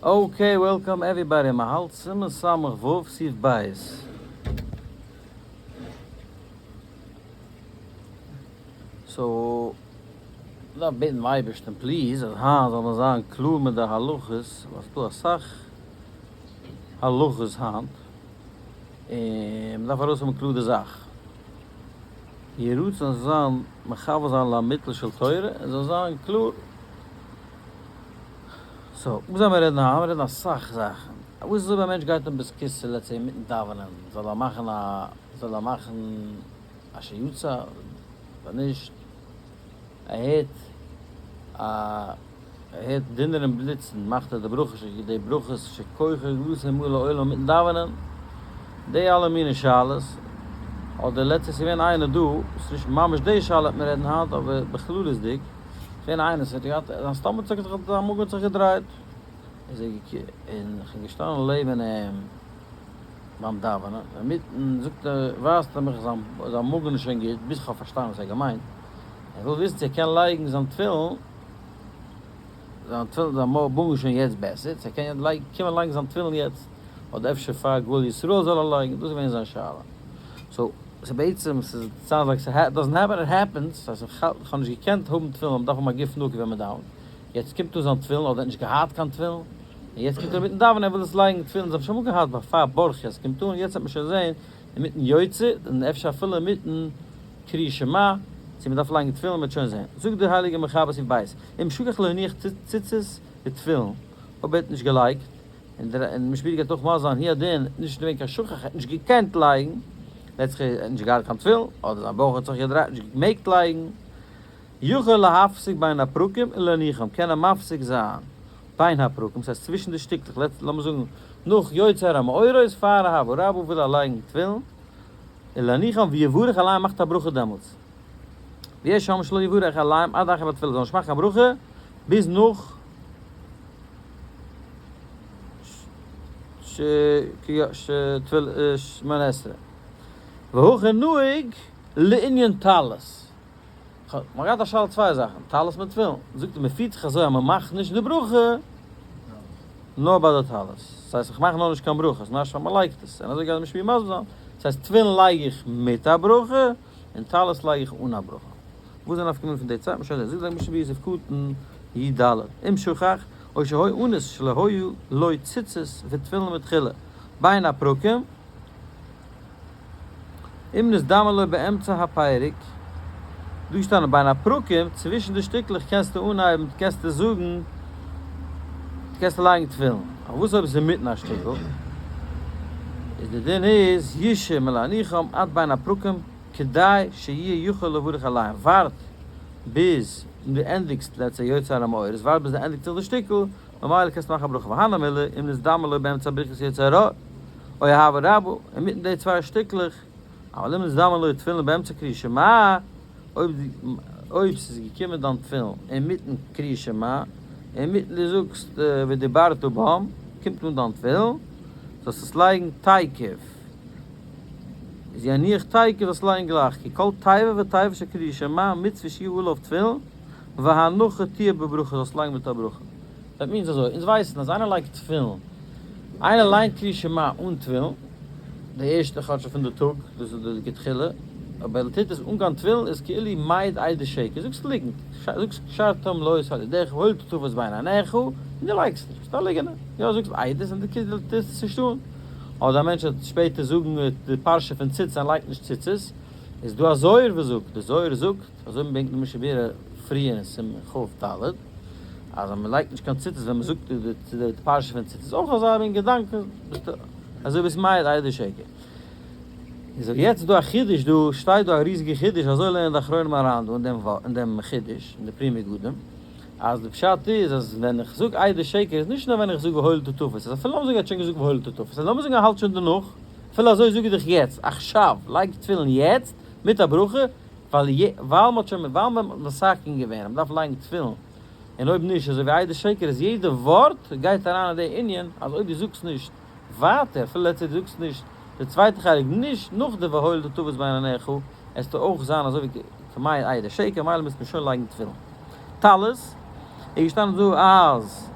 Okay welcome everybody, מען האלט סימן סמך ו' סעיף בית. So, מ'דארף בעטן דעם אייבערשטען please אז היינט זאל מען זיין קלאר מיט די הלכות, ווייל ס'דא אסאך הלכות היינט, און מ'דארף ארויס האבן קלאר די זאך. יהי רצון זאל זיין מכוון זיין לאמיתו של תורה און זאל זיין קלאר. So, וואס זאל מען רעדן היינט? מיר רעדן אסאך זאכן. וואס איז אויב א מענטש גייט אין בית כסא let's say אינמיטן דאווענען, זאל ער מאכן א, זאל ער מאכן א שיוצא אדער נישט? ער הערט א, ער הערט דונער און בליצן, מאכט ער די ברכה ש, די ברכות שכוחו וגדולתו מלא עולם אינמיטן דאווענען? די אלע מיני שאלות, אדער let's say ס'איז געווען איינער דא, ס'איז נישט ממש די שאלה וועט מען רעדן היינט, אבער בכללית'דיג, געווען איינער וואס האט געהאט זיין stomach האט זיך זיין מאגן האט זיך געדרייט איז ער געקו און איך בין געשטאנען לעבן אים ביים דאווענען אינמיטן זאגט ער ווייזט ער מיך זיין זיין מאגן איז שוין גוט ביז איך האב פארשטאנען וואס ער האט געמיינט ער וויל וויסן צו ער קען לייגן זיין תפילין זיין תפילין זיין מאגן איז שוין יעצט בעסער צו ער קען לייגן קומען לייגן זיין תפילין יעצט אדער אפשר פאר גאל ישראל זאל ער לייגן דאס איז געווען זיין שאלה so ס'איז בעצם, ס'איז sounds like ס'העפ doesn't happen, it happens, אז איך האב נישט געקענט האבן תפילין, מ'דארף האבן א גוף נקי ווען מ'דאווענט, יעצט קומט אן זיין תפילין, אדער ער האט נישט געהאט קיין תפילין, און יעצט קומט ער אינמיטן דאווענען ער וויל עס לייגן תפילין, זיי האבן שוין אמאל געהאט בעפאר ברכי אז ס'קומט אן, יעצט וועט מען שוין זען אינמיטן יוצא, און אפשר אפילו אינמיטן קריאת שמע, צו מ'דארף לייגן תפילין מ'וועט שוין זען. זאגט דער הייליגער מחבר סעיף ב', אם שכח להניח ציצית ותפילין, אויב ער האט נישט געלייגט, און דער און משפיע גייט אויך מסביר זיין הוא הדין, נישט געווען קיין שכח, ער האט נישט געקענט לייגן, לעצט ער האט נישט געהאט קיין תפילין, אדער זיין בויך האט זיך געדרייט נישט געמעגט לייגן, יכול להפסיק בין הפרקים ולהניחם, קען ער מפסיק זיין בין הפרקים, ס'הייסט צווישן די שטיקלעך, let's לאמיר זאגן נאך יוצר המאורות פאר אהבה רבה וויל ער לייגן תפילין, ולהניחם ויברך עליהם מאכט א ברכה דעמאלטס, ויש אומרים שלא יברך עליהם עד אחר התפילה, זאל נישט מאכן א ברכה ביז נאך. שמונה עשרה. והכי נהוג לענין טלית. מ'האט געהאט א שאלה צוויי זאכן, טלית מיט תפילין. זאגט ער מ'פירט זיך אזוי אז מ'מאכט נישט די ברכה נאר ביי די טלית. ס'הייסט איך מאך נאר נישט קיין ברכה, ס'משמע מ'לייגט עס. און אזוי גייט די משפיע מסביר זיין. ס'הייסט תפילין לייג איך מיט א ברכה, און טלית לייג איך אן א ברכה. וואס איז די נפקא מינה פון די צייט? מ'שוין זען. זאגט די משנה ביוסף קטן י ד, אם שכח, או שהיה אנוס שלא היו לו ציצית ותפילין מתחילה, בין הפרקים, אם נזדמן לו באמצע הפרק, דא געשטאנען בין הפרקים, צווישן די שטיקלעך קענסטו אנהייבן, קענסטו זאגן, קענסטו לייגן תפילין, אבער וואס אויב עס איז אינמיטן א שטיקל, איז די דין איז ישהה מלהניחם עד בין הפרקים, כדי שיהיה יכול לברך עליהם, ווארט ביז דו ענדיגסט let's say יוצר המאורות, ווארט ביז דו ענדיגט זיך די שטיקל, ממילא קענסטו מאכן א ברכה והני מילי, אם נזדמן לו באמצע ברכת יוצר אור, או אהבה רבה, אינמיטן די צוויי שטיקלעך, אבל אם נזדמן לו תפילין באמצע קריאת שמע, אויב אויב ס'איז געקומען דיין תפילין אינמיטן קריאת שמע, אינמיטן דו זאגסט ודיברת בם, קומט אן דיין תפילין, זאלסט עס לייגן תיכף. איז יניח תיכף וואס לייגן גלייך כי כל תיבה ותיבה של קריאת שמע מצוה שיהיו עליו תפילין והנחה תהיה בברכה זאלסט לייגן מיט א ברכה. That means אזוי, אונז ווייסן אז איינער לייגט תפילין, איינער ליינט קריאת שמע אן תפילין, די ערשטע כאטש פון די טאג, דאס איז די לכתחילה, אבער ער טוט עס אן קיין תפילין איז כאילו מעיד עדות שקר, זאגסט ליגנט, זאגסט קשרתם לאות על ידך והיו לטוטפות בין עיניך, און דו לייגסט נישט, ביסט א ליגענער, יא זאגסט עדות און דו טוסט עס נישט אן. אדער א מענטש וועט שפעטער זאגן די פרשה פון ציצית און לייגט נישט ציצית, איז דא א זוהר וואס זאגט, די זוהר זאגט, אזוי ברענגט די משנה ברורה פריער אין סימן כ ד, אז אז מען לייגט נישט קיין ציצית ווען מען זאגט די פרשה פון ציצית, איז אויך אזא מין געדאנק, אזוי ביסט מעיד עדות שקר. איז יעצט איז דא א חידוש דא, שטייט דא א ריזיגע חידוש, אזוי לערנען די אחרונים אריין דא אין דעם חידוש, אין די פרי מגדים. אז די פשט איז אז ווען איך זאג עדות שקר איז נישט נאר ווען איך זאג והיו לטוטפות, אז אפילו לאמיר זאגן ער האט שוין געזאגט והיו לטוטפות, און לאמיר זאגן ער האלט שוין דערנאך, אפילו אזוי זאג איך דיך יעצט, עכשיו, לייג תפילין יעצט, מיט א ברכה, ווייל ווייל מ'האט שוין ווייל מ'האט מתקן געווען אז מ'דארף לייגן תפילין, און אויב נישט אזוי ווי עדות שקר איז יעדע ווארט גייט אריין אין די ענין אז אויב דו זאגסט נישט ווייטער, אפילו let's say דו זאגסט נישט די צווייטע חלק נישט נאך די והיו לטוטפות בין עיניך, עסטו אויך זיין אזוי ווי כמעיד עדות שקר, מילא מוזט מען שוין לייגן תפילין. טלית, איז געשטאנען דא אז.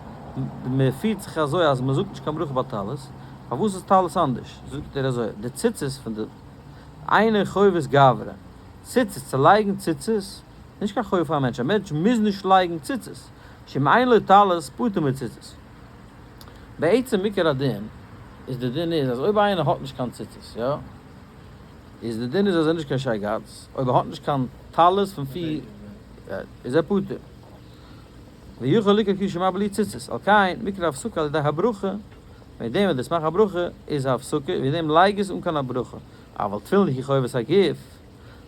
מען פירט זיך אזוי אז מען זאגט נישט קיין ברכה ביי טלית, פארוואס איז טלית אנדערש? זאגט ער אזוי, די ציצית פון די אינה חובת גברא, ציצית, צו לייגן ציצית, נישט קיין חוב פאר א מענטש, א מענטש מוז נישט לייגן ציצית, שאם אין לו טלית פטור מציצית. בעצם עיקר הדין איז די דין איז אז אויב איינער האט נישט קיין ציצית יא, איז די דין איז אז ער איז נישט קיין שייגאץ, אויב ער האט נישט קיין טלית פון פיר איז ער פטור. ויכול לקרוא קריאת שמע בלי ציצית, על כן מקרא הפסקה על ידי הברכה, וועגן דעם ווען דו מאכסט א ברכה איז א הפסקה, וועגן דעם לייג עס אן קיין א ברכה, אבל תפילין היא חובת הגוף,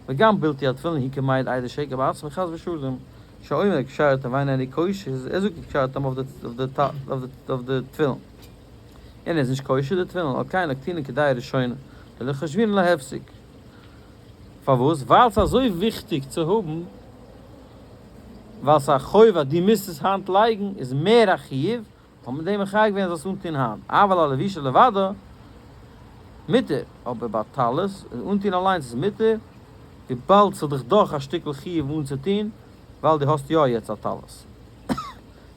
וגם בלתי התפילין היא כמעיד עדות שקר בעצמו חס ושלום, שאומר קשרתם ואיננו קושר, ער זאגט קשרתם אויף די תפילין, און ער איז נישט קושר די תפילין, על כן נקטינן כדעה ראשונה, דלא חשבינן להפסק. פארוואס? ווייל ס'איז אזוי וויכטיג צו האבן, ווייל ס'איז א חובה אז דו מוזט עס היינט לייגן, איז מער א חיוב, האט מען דעם מחייב געווען זאלסט אנטון היינט, אבל הלבישה לבדה מותר, אבער ביי טלית, אנטון אליינס איז מותר, וויבאלד ס'איז דיך דאך א שטיקל חיוב אנצוטון, ווייל דו האסט יא יעצט א טלית.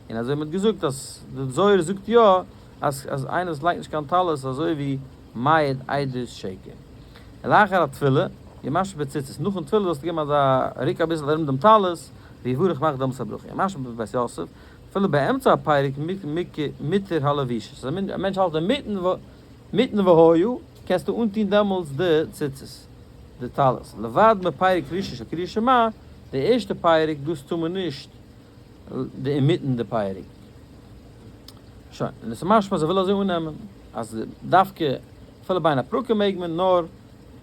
און אזוי מ'האט געזאגט אז די זוהר זאגט יא אז אז איינער וואס לייגט נישט קיין טלית איז אזוי ווי מעיד עדות שקר. ולאחר התפילה, ימשמש בציצית, נאכן תפילה זאלסטו געבן אזא ריק אביסל ארום דעם טלית, ויברך מאכט דעמאלטס א ברכה. ימשמש בבית יוסף, אפילו באמצע הפרק מותר הלבישה, ס'איז א מענטש האלט אינמיטן מיטן והיה, קענסטו אנטון דעמאלטס די ציצית, די טלית, לבד מפרק ראשון של קריאת שמע, די ערשטע פרק דאס טאר מען נישט די אינמיטן די פרק. שוין, און עס איז משמע אז ער וויל אזוי אננעמען אז דווקא אפילו בין הפרקים מעג מען נאר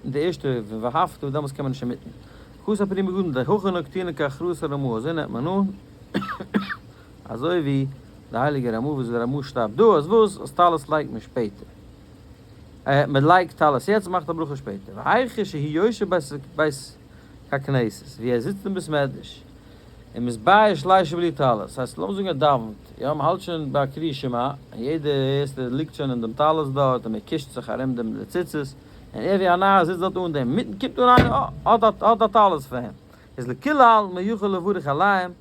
אין די ערשטע ואהבת דעמאלטס קען מען נישט אינמיטן. כתב פרי מגדים דהכי נקטינן כהכרעת הרמ"א אזוי נעמט מען אן אזוי ווי די הייליגע רמ"א וואס די רמ"א שרייבט דא אז וואס אז טלית לייגט מען שפעטער מען לייגט טלית יעצט מאכט א ברכה שפעטער והיכא שהוא יושב בית הכנסת ווי ער זיצט אין בית מדרש און מתבייש לישב בלי טלית, ס'הייסט לאמיר זאגן ער דאווענט, יא מ'האלט שוין ביי קריאת שמע, און יעדער הערסט ער ליגט שוין אין דעם טלית דארט און מ'קישט זיך ארום דעם די ציצית, און ער ווי א נאר זיצט דארט אן דעם, אינמיטן קומט אן איינער אה האט א האט א טלית פאר אים, איז לכולי עלמא יכול לברך עליהם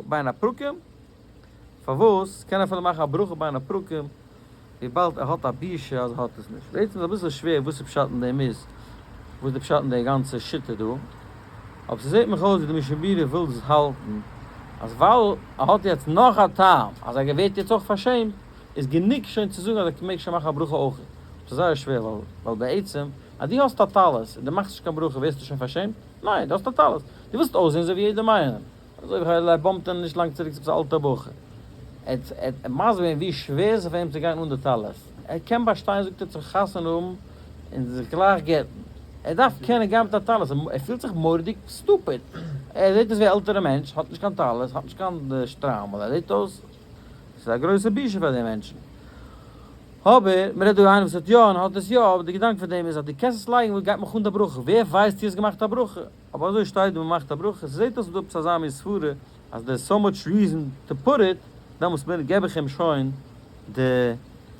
בין הפרקים, פארוואס קען ער אפילו מאכן א ברכה בין הפרקים וויבאלד ער האט א בושה אז ער האט עס נישט? בעצם איז אביסל שווער וואס איז פשט אין דעם איז, וואס די פשט אין די גאנצע שיטה דא, אבער ס'זעט מיך אויס ווי די משנה ברורה וויל האלטן אז ווייל ער האט יעצט נאך א טעם אז ער ווערט יעצט אויך פארשעמט איז גענוג שוין צו זאגן אז ער מעג שוין מאכן א ברכה אויך. ס'איז זייער שווער ווייל ווייל בעצם אז דו האסט א טלית און דו מאכסט נישט קיין ברכה ווערסטו שוין פארשעמט? ניין, דו האסט א טלית, דו ווילסט אויסזען אזוי ווי יעדעם איינעם. אזוי ווי איך באמפט אים נישט לאנג צוריק צו עפעס א אלטע בחור, ער האט מסביר געווען ווי שווער ס'איז פאר אים צו גיין אן די טלית, ער קען באשטיין זאגט ער צו חתונה האבן און זיך גלייך גט'ן, ער דארף קענען גיין מיט א טלית, ער פילט זיך מורא'דיג stupid, ער זעט אויס ווי א עלטערע מענטש, האט נישט קיין טלית, האט נישט קיין שטריימל, ער זעט אויס, ס'איז א גרויסע בושה פאר די מענטשן. אבער מ'רעדט דא איינער וואס האט יא און האט עס יא, אבער די געדאנק פון דעם איז אז דו קענסט עס לייגן וואס גייט מיך אן די ברכה, ווער ווייסט צו האסט געמאכט א ברכה? אבער אזוי שטייט דא מ'מאכט א ברכה, ס'זעט אויס דא עפעס אזא מין סברה אז there is so much reason to put it, דעמאלטס געב איך אים שוין די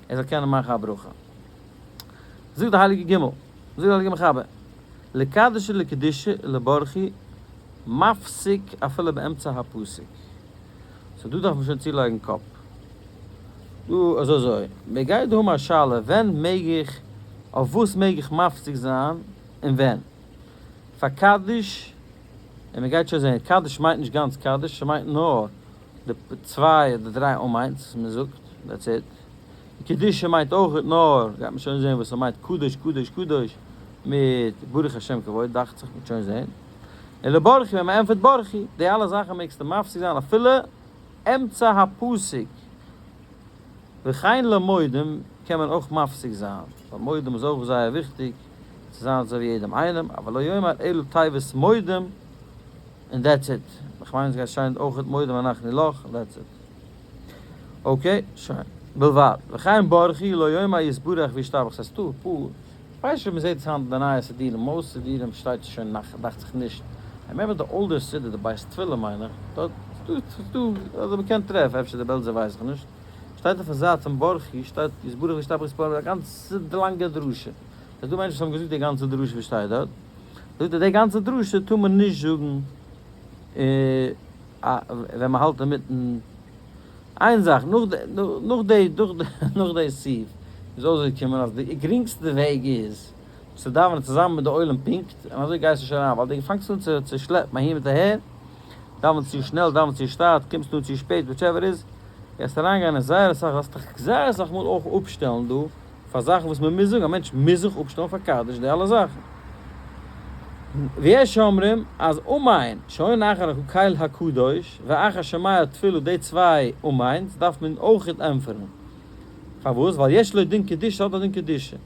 ער זאל קענען מאכן א ברכה. זאגט די הייליגע גמ', זאגט די הייליגע מחבר, לקדש ולקדושה ולברכי מפסיק אפילו באמצע הפסוק. so דא דארף מען שוין צולייגן קאפ. דא אזוי אזוי, מען גייט דא האבן א שאלה ווען מעג איך, אויף וואס מעג איך מפסיק זיין און ווען. פאר קדיש, און מען גייט שוין זען, קדיש מיינט נישט גאנץ קדיש, ס'מיינט נאר די צוויי אדער דריי אמן'ס וואס מען זאגט, that's it. קדושה מיינט אויך נאר, גייט מען שוין זען וואס ס'מיינט קדוש קדוש קדוש מיט ברוך השם כבוד, דאכט זיך, מ'וועט שוין זען. און לברכי ווען מ'ענטפערט ברכי, די אלע זאכן מעגסטו מפסיק זיין אפילו אמצע הפסוק. וכן למודים קען מען אויך מפסיק זיין, ווייל מודים איז אויך זייער וויכטיג צו זיין אזוי ווי יעדעם איינעם, אבל לא יאמר אלא תיבות מודים און that's it, איך מיין עס גייט שטיין אויכעט מודים אנחנו לך און that's it. okay, שוין. בלבד. וכן ברכי לא יאמר יתברך וישתבח, ס'הייסט דא אפאר, כ'ווייס נישט אויב מ'זעט עס היינט אין די נייע סידורים, most סידורים שטייט עס שוין נאך דאכט זיך נישט, I remember די older סידור די בית תפילה מיין איך, דארט ס'דא ס'דא אדער מ'קען טרעפן, אפשר די בעלזער ווייס איך נישט, שטייט אויפן זייט פון ברכי שטייט יתברך וישתבח יתפאר א גאנצע לאנגע דרשה, ס'איז דא מענטשן וואס האבן געזאגט די גאנצע דרשה וואס שטייט דארט, זאגט ער די גאנצע דרשה טאר מען נישט זאגן ווען מ'האלט אינמיטן. איין זאך, נאך די, נאך די, נאך די סעיף איז אויסגעקומען אז די גרינגסטע וועג איז צו דאווענען צוזאמען מיט די עולם פונקט, און אזוי גייסטו שוין אריין, ווייל דו פאנגסט אן צו צו שלעפן אהין מיט אהער, דאווענסט צו שנעל, דאווענסט צו שטאט, קומסט אן צו שפעט, whichever איז, גייסט אריינגיין אין זייער אסאך, דארפסט דיך זייער אסאך מאל אויך אפשטעלן דא, פאר זאכן וואס מען מוז זאגן, א מענטש מוז זיך אפשטעלן פאר קדיש, די אלע זאכן. ויש אומרים אז אמן שעונה אחר הקל הקדוש ואחר שומע תפילה די צוויי אמן'ס דארף מען אויכעט ענטפערן. פארוואס? ווייל יש לו דין קדושה האט א דין קדושה.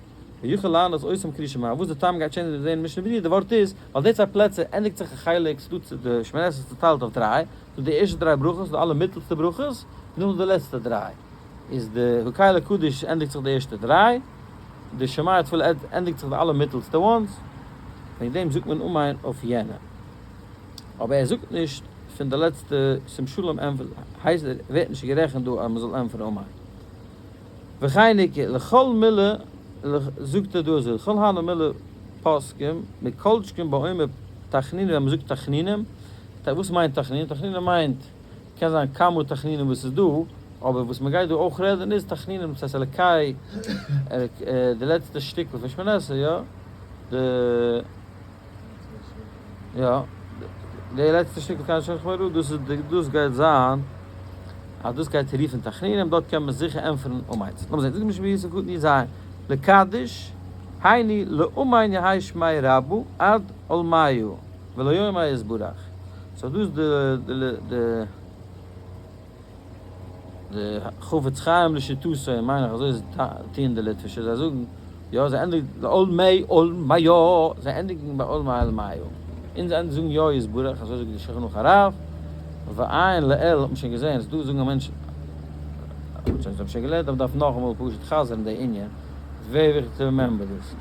ויכול לענות אותם קריאת שמע. וואס די טעם גייט שוין זעהן אין משנה ברורה, די ווארט איז ווייל די צוויי פלעצער ענדיגט זיך א חלק, ס'דא די שמונה עשרה איז צוטיילט אויף דריי, ס'דא די ערשטע דריי ברכות, ס'דא אלע מיטעלסטע ברכות, און נאכדעם די לעצטע דריי. איז די הקל הקדוש ענדיגט זיך די ערשטע דריי, די שומע תפלה ענדיגט זיך די אלע מיטעלסטע ones, וועגן דעם זאגט מען אמן אויף יענע. אבער ער זאגט נישט פון די לעצטע שים שלום הייסט ווערט נישט גערעכנט דא אז מען זאל ענטפערן אמן. וכן איכא לכל מילי זאגט ער דא אזוי לכל הני מילי פוסקים מכל שכן באומר תחנונים ווען מען זאגט תחנונים, וואס מיינט תחנונים? תחנונים מיינט קען זיין כמה תחנונים וואס איז דא, אבער וואס מען גייט דא אויך רעדן איז תחנונים וואס הייסט אלקי די לעצטע שטיקל פון שמונה עשרה יא די יא די לעצטע שטיקל קען שוין כ'מיין דאס איז די דאס גייט זיין אז דאס גייט רופן תחנונים דארט קען מען זיכער ענטפערן אמן. לאמיר זען זאגט משנה ברורה סעיף קטן י"ז לקדש היינו לאמן יהא שמיה רבא עד עולמיא ולא יאמר יתברך. so דאס די די די חפץ חיים לשיטתו מיין איך אזוי טוען די ליטווישע זיי זאגן יא זיי ענדיגן לעולמי עולמיא זיי ענדיגן ביי עולמי עולמיא אונז זאגן יא יתברך אזוי זאגט די שולחן ערוך הרב ועיין לעיל האט מען שוין געזען ס'דא זאגן א מענטש האט מען שוין געלערנט אז מ'דארף נאכאמאל פשוט חזר'ן די ענין איז very וויכטיג צו remember דאס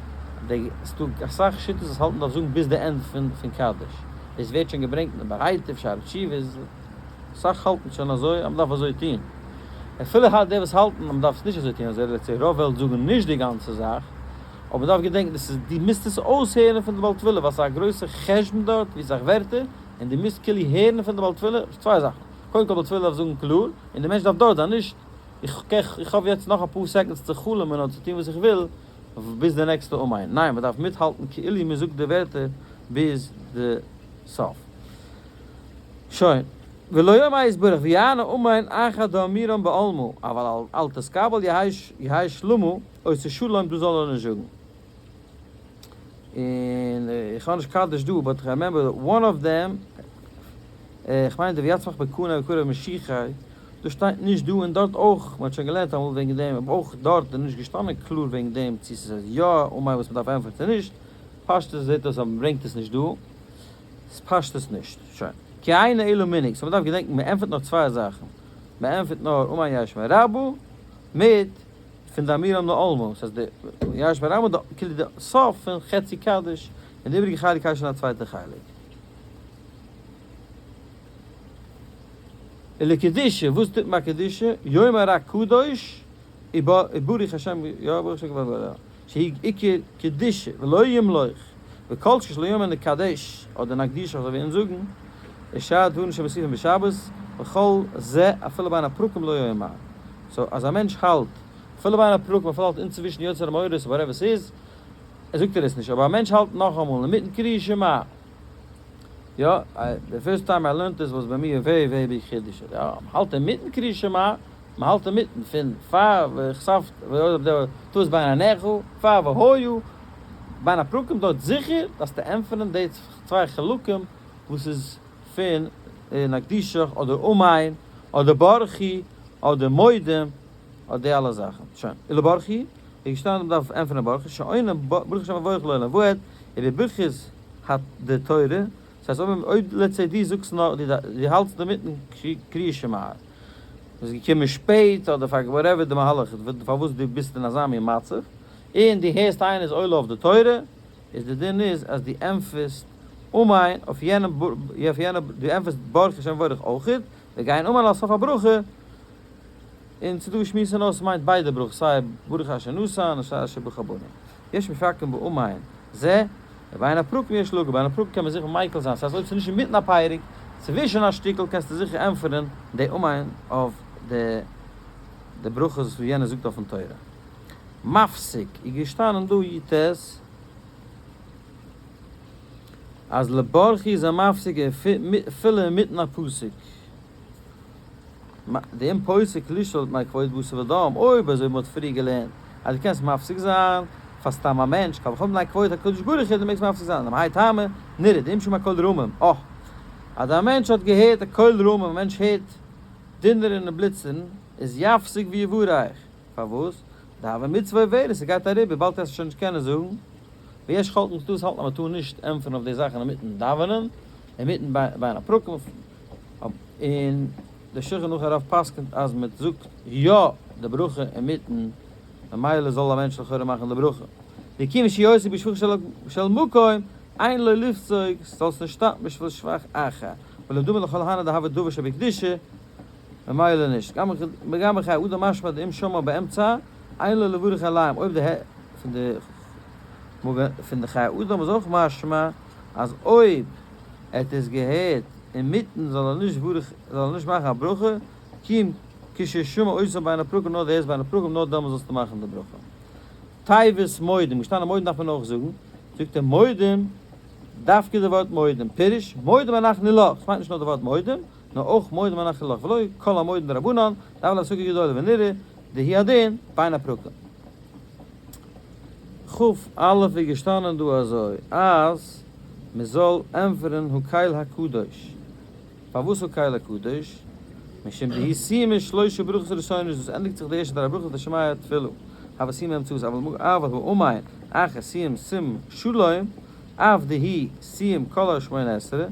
די ס'דא אסאך שיטות וואס האלטן מ'דארף זאגן ביז די end פון קדיש. עס ווערט שוין געברענגט אין די באר היטב, שערי תשובה, אסאך האלטן שוין אזוי אז מ'דארף אזוי טון. אפילו האט די וואס האלטן אז מ'דארף עס נישט אזוי טון, אזוי let's say רוב וועלט זאגן נישט די גאנצע זאך, אבער מ'דארף געדענקן דאס איז דו מוזט עס אויסהערן פון די בעל תפילה ווייל ס'איז א גרויסע חשבון דארט ווי סאך ווערטער, און דו מוזט כאילו הערן פון די בעל תפילה, צוויי זאכן, קודם כל בעל תפילה דארף זאגן קלאר, און די מענטש דארף דארט זיין, נישט איך האב יעצט נאך אפאר seconds צו חלומ'ען אדער צו טון וואס איך וויל ביז די נעקסטע אמן, ניין מ'דארף מיטהאלטן כאילו מ'זאגט די ווערטער ביז די סוף. שוין. ולא יאמר יתברך ויענה אמן אחר דאמירם בעלמא, אבל אל תתקבל יהא שלמה עושה שלום דאס זאל ער נישט זאגן. און איך האב נישט קדיש דא but איך remember one of them, איך מיין די ויצמח בקנה ויקרב משיחי, דאס שטייט נישט דא און דארט אויך, מען האט שוין געלערנט אמאל וועגן דעם, אבער אויך דארט איז נישט געשטאנען קלאר וועגן דעם צו ס'איז יא אמן וואס מען דארף ענטפערן צו נישט, פשטות זעט אויס אז מ'ברענגט עס נישט דא, ס'איז פשטות נישט. שוין. כי אינו אלא מנהג, so מ'דארף געדענקן מ'ענטפערט נאר צוויי זאכן, מ'ענטפערט נאר אמן יהא שמיה רבא, מיט פון די אמירם לעלמא, ס'הייסט די יהא שמיה רבא די כאילו די סוף פון חצי קדיש, און די איבעריגע חלק הייסט שוין א צווייטע חלק. ולקדושה, וואס טוט מען ביי קדושה? יאמר רק קדוש וברוך השם, יא ברוך השם כבוד. שהיא עיקר קדושה ולא ימלוך, וכל שכן שלא יאמר נקדש אדער נקדישך אזוי ווי אונז זאגן, ושאר דברים שמוסיפין בשבת, וכל זה אפילו בין הפרקים לא יאמר. so אז א מענטש האלט אפילו בין הפרקים אפילו האלט אינצווישן יוצר המאורות whatever ס'איז, זאגט ער עס נישט, אבער א מענטש האלט נאכאמאל אינמיטן קריאת שמע, יא, די first time I learned this was ביי מיר very very big חידוש, יא, מ'האלט אינמיטן קריאת שמע, מען האלט אינמיטן פון פאר וכספת טעות בין עיניך, פאר והיה, בין הפרקים דארט זיכער דארפסטו ענטפערן די צוויי חלקים וואס איז פון נקדישך אדער אמן אדער ברכי אדער מודים אדער די אלע זאכן. שוין. ולברכי איז געשטאנען מען דארף ענטפערן ברכי שעונה ברוך השם המבורך לעולם ועד ובברכת די תורה, דאס הייסט אויב let's say דו זאגסט נאר דו האלטסט אינמיטן קריאת שמע ביסט געקומען שפעט אדער פאר whatever די מהלך פארוואס דו ביסט אין אזא מין מצב, און דו הערסט איינער איז עולה אויף די תורה, איז די דין איז אז דו ענטפערסט אמן אויף יענעם אויף יענע דו ענטפערסט ברוך השם מבורך אויכעט, וגייען אמן על סוף הברכה, און ס'דא שמועסן אויס ס'מיינט ביידע ברכות סיי ברוך אשר נתן און סיי אשר בחר בנו. יש מפקפקים באמן זה, ובין הפרקים יש להקל, בין הפרקים קען מען זיכער מיקל זיין, ס'הייסט אויב ס'איז נישט אינמיטן א פרק, צווישן א שטיקל קענסטו זיכער ענטפערן די אמן אויף די די ברכות וואס יענער זאגט אויפן תורה. מפסיק איז געשטאנען דא י ט אז לברכי איז א מפסיק אפילו אינמיטן א פסוק. דעם פוסק לשאול מפני כבוד בשר ודם, אויב אזוי מ'האט פריער געלערנט אז דו קענסט מפסיק זיין פאר סתם א מענטש, קל וחומר מפני כבוד הקדוש ברוך הוא דו מעגסט מפסיק זיין, מהאי טעמא נראה דאם שמע קול רמים, אה! אז א מענטש האט געהערט א קול רמים, א מענטש הערט דונערן און בליצן, איז יפסיק ויברך, פארוואס? דהוה מצוה עוברת, ס'גייט אריבער, באלד וועסטו שוין נישט קענען זאגן, ויש חולקין ס'דא וואס האלטן אז מ'טאר נישט ענטפערן אויף די זאכן אינמיטן דאווענען, אינמיטן בין הפרקים, און דער שולחן ערוך הרב פסק'נט אז מען זאגט יא די ברכה אינמיטן, ממילא זאל א מענטש לכאורה מאכן די ברכה. וכיוון שעוסק בשבחו של מקום, אין לו לפסוק, זאלסט נישט סטאפן בשביל שבח אחר, ולא דומה לכל הני דהוה דבר שבקדושה, ממילא נישט. גם בחיי אדם משמע דאם שמע באמצע, אין לו לברך עליהם, אויב די פון די פון די חיי אדם איז אויך משמע אז אויב ער האט עס געהערט אינמיטן זאל ער נישט ברך זאל ער נישט מאכן א ברכה, כי אם כששמע אותם בין הפרקים נאר די הערסט בין הפרקים נאר דעמאלס זאלסטו מאכן די ברכה. תיבת מודים, געשטאנען מודים דארף מען אויך זאגן, זאגט ער מודים, דווקא די ווארט מודים, פירוש, מודים אנחנו לך, עס מיינט נישט נאר די ווארט מודים, נאר אויך מודים אנחנו לך, ולא כל המודים דרבנן, דהוה להפסקה גדולה ונראה דהוא הדין בין הפרקים. כ א איז געשטאנען דא אזוי אז מען זאל ענפערען הקל הקדוש, פארוואס הקל הקדוש? משום דהוא סיימה שלושה ברכות הראשונות דאס ענדיגט זיך די ערשטע דריי ברכות ושומע תפלה הוה סיימה אמצעית אבל אבל האמן אחר סיום שים שלום אף דהוא סיים כל השמונה עשרה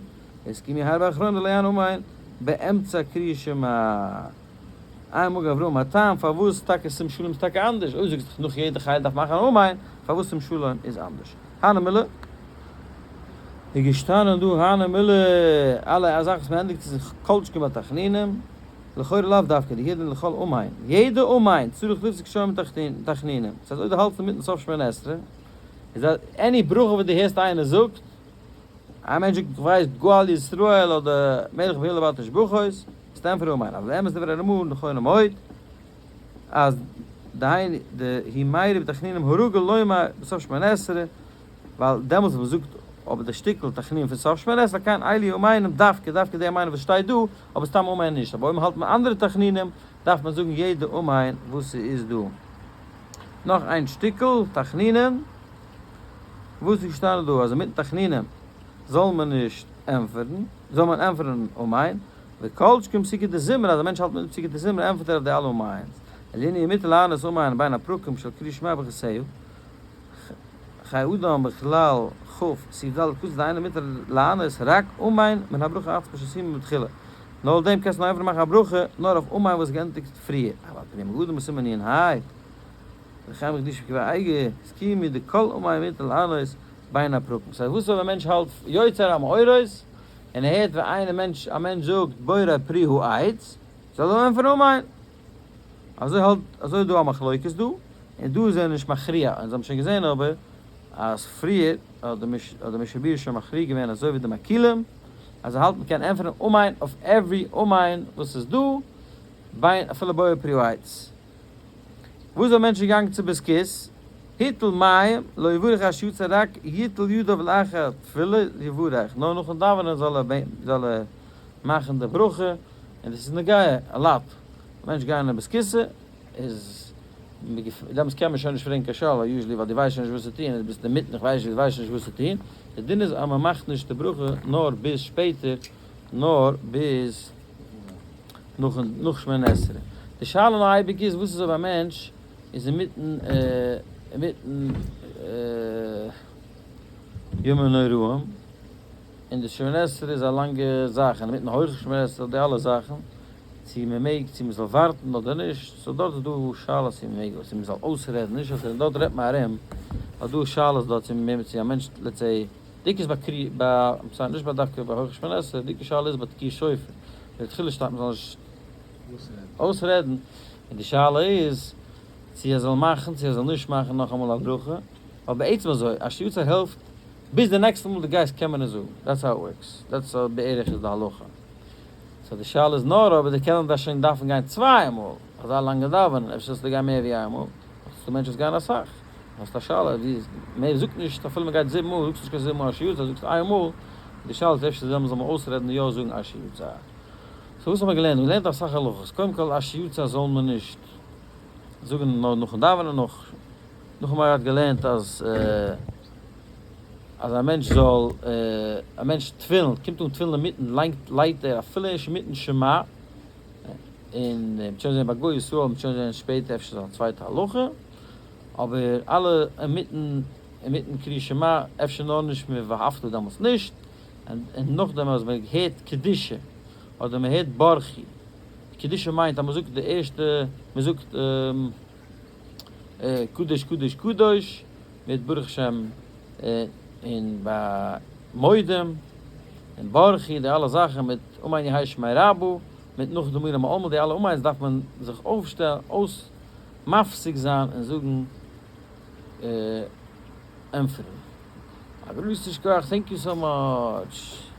הסכימו הרבה אחרונים דלא יענו אמן באמצע קריאת שמע. איין מגן אברהם א טעם פארוואס טאקע שים שלום איז טאקע אנדערש, אויב זאגסט דאך נאך יעדע חייל דארף מאכן אן אמן, פארוואס שים שלום איז אנדערש? הני מילי איז געשטאנען דא הני מילי אלע א זאך וואס מען ענדיגט איז כל שכן ביי תחנונים, לכאורה לאו דווקא דהוא הדין לכל אמן, יעדע אמן צריך לפסוק כשאומר תחנונים, ס'הייסט אויב דו האלטסט אינמיטן סוף שמונה עשרה איז any ברכה וואס דו הערסט איינער זאגט, א מענטש זאגט איך ווייס גואל ישראל אדער מלך בהילה בת תשבחות, סטענפארד אמן, אבל אמת דברי רמ א נכונה מאוד, אז דהיינו דהוא מיירי בתחנונים הרגיל לומר בסוף שמונה עשרה, ווייל דעמאלטס ווען מ'זאגט אבער די שטיקל תחנון פון סוף שמונה עשרה כן אלו אמנים דווקא דווקא די אמנים וואס שטייט דא, אבער סתם אמן נישט, אבער אויב מ'האלט מיט אנדערע תחנונים דארף מען זאגן יעדע אמן וואס ס'איז דא. נאך איין שטיקל תחנונים. וואס איז געשטאנען דא אז אינמיטן תחנונים זאל מען נישט ענטפערן, זאל מען ענטפערן אמן, וכל שכן פסוקי דזמרה אז א מענטש האלט מיטן פסוקי דזמרה ענטפערט ער אויף די אלע אמן'ס, לענין מותר לענות אמן בין הפרקים של קריאת שמע ברכותיה, חיי אדם בכלל כ' סעיף ד' כתוב דאינו מותר לענות רק אמן מן הברכה עצמה שסיימו בתחילה, נאר דעם קענסטו נאר ענטפערן מאכן א ברכה נאר אויף אמן וואס איז געענדיגט פריער, אבל פרי מגדים בסימן נ ה. לחיים קדישא קבע אייגע הסכימו די כל אומה מיט לענות בין הפרקים. סא וואס אויב א מענטש האלט יוצר המאורות און ער הערט ווי איינער מענטש א מענטש זאגט בורא פרי העץ זאל ער ענטפערן אמן. אזוי האלט אזוי איז דא א מחלוקת דא און דא איז ער נישט מכריע אונז האבן שוין געזען אבער אז פריער האט די האט די משנה ברורה שוין מכריע געווען אזוי ווי די מקילים אז ער האלט מ'קען ענטפערן אמן אויף every אמן וואס איז דא בין אפילו בורא פרי העץ. וואס איז א מענטש געגאנגען צו בית כסא, הטיל מים, לא יברך עד שיצא רק יטול ידיו לאחר תפילה יברך, נאר נאכן דאווענען זאל ער זאל ער מאכן די ברכה, און דאס איז נוגע a lot, א מענטש גייען אין בית כסא איז דעמאלטס קען מען שוין נישט פרעגן קיין שאלה usually ווייל דו ווייסט שוין נישט וואס צו טון, דו ביסט אינמיטן איך ווייס נישט דו ווייסט נישט וואס צו טון, די דין איז אז מען מאכט נישט די ברכה נאר ביז שפעטער נאר ביז. נאכן נאך שמונה עשרה. די שאלה נאר אייביג איז וואס איז אויב א מענטש איז אינמיטן אינמיטן ימים נוראים און די שמונה עשרה איז א לאנגע זאך און אינמיטן הויכע שמונה עשרה די אלע זאכן צו מען מעג צו מען זאל ווארטן אדער נישט so דארט איז דא שאלות צו מען מעג צו מען זאל אויסרעדן נישט אויסרעדן דארט רעדט מען ארום ווייל דא שאלות דארט צו מען צו א מענטש let's say די עיקר איז ביי קרי ביי I'm sorry נישט ביי דווקא ביי הויכע שמונה עשרה די עיקר שאלה איז ביי תקיעת שופר. לכתחילה שטייט מען זאל נישט אויסרעדן, און די שאלה איז צו ער זאל מאכן צו ער זאל נישט מאכן נאכאמאל א ברכה, ווייל בעצם אזוי א שיעור העלפט ביז די נעקסטע מאל דו גייסט קען מען עס זאגן, that's how it works, that's בערך איז די הלכה. So די שאלה איז נאר אויב די קענען דאס שוין דארפן גיין צוויי מאל, אזא לאנגע דאווענען, אפשר זאלסטו גיין מער ווי איין מאל, ס'דא מענטשן וואס גייען אסאך, האסט א שאלה ווי איז מער זאגט נישט אפילו מען גייט זיבן מאל זאגסט נישט קיין זיבן מאל אשר יצר זאגסט איין מאל, די שאלה איז אפשר זאל מען אויסרעדן און יא זאגן אשר יצר. So וואס האט מען געלערנט? מען לערנט אסאך הלכות, קודם כל אשר יצר זאל מען נישט זאגן נאר נאכן דאווענען נאך נאכן מען האט געלערנט אז אז א מענטש זאל א מענטש תפילין קומט אן תפילין אינמיטן לייגט לייגט ער אפילו נישט אינמיטן שמע און מ'וועט שוין זען ביי גוי ישראל מ'וועט שוין זען שפעטער אפשר איז א צווייטע הלכה אבער אלע אינמיטן אינמיטן קריאת שמע אפשר נאר נישט מיט ואהבת דעמאלטס נישט און נאכדעם אז מען הערט קדושה אדער מען הערט ברכי קדושה מיינט אז מען זאגט די ערשטע מען זאגט קדוש קדוש קדוש מיט ברוך שם און ביי מודים און ברכי די אלע זאכן מיט אמן יהא שמיה רבא מיט נאך די מורא מעלמא די אלע אמן'ס דארף מען זיך אויפשטעלן אויס מפסיק זיין און זאגן ענטפערן. א גרויסן שכוח thank you so much.